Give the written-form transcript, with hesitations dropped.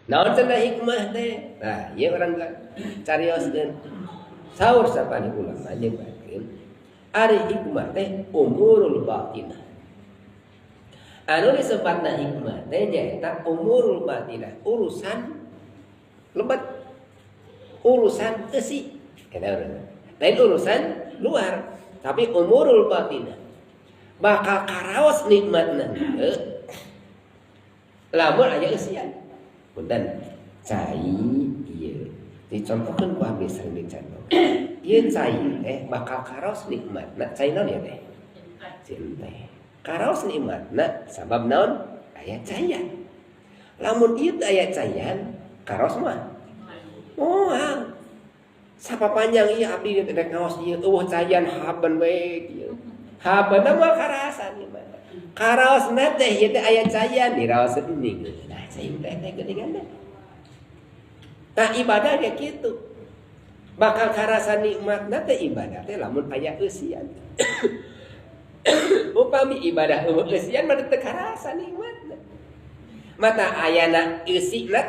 Naon cenah hikmah teh? Nah, ieu urang carioskeun. Saur sapani ulama nyebatkeun ari hikmah teh umurul batinah. Anu disebatna hikmah teh nyaeta umurul batinah, urusan lebet, urusan eusi. Eta lain urusan luar, tapi umurul batinah. Bakal karaos nikmatna henteu lamun aya eusian. Punten, cai ieu dicontohkeun ku abdi, sering dicontohkeun. Ieu cai teh bakal karaos nikmatna, cai naon ieu teh? Cai teh. Karaos nikmatna sabab naon? Aya caian. Lamun ieu teu aya caian, karaos mah moal. Sapapanjang ieu abdi rek ngaos ieu euweuh caian, haben we kieu. Habeunna moal karasa nikmat. Karaosna teh ieu teh aya caian diraos ini. Nah, cai teh teh geuningan teh. Nah, ibadah ge kitu. Bakal karasa nikmatna teh ibadah teh lamun aya eusian. Upami ibadah euweuh eusian mah teu karasa nikmatna. Mata ayana eusina.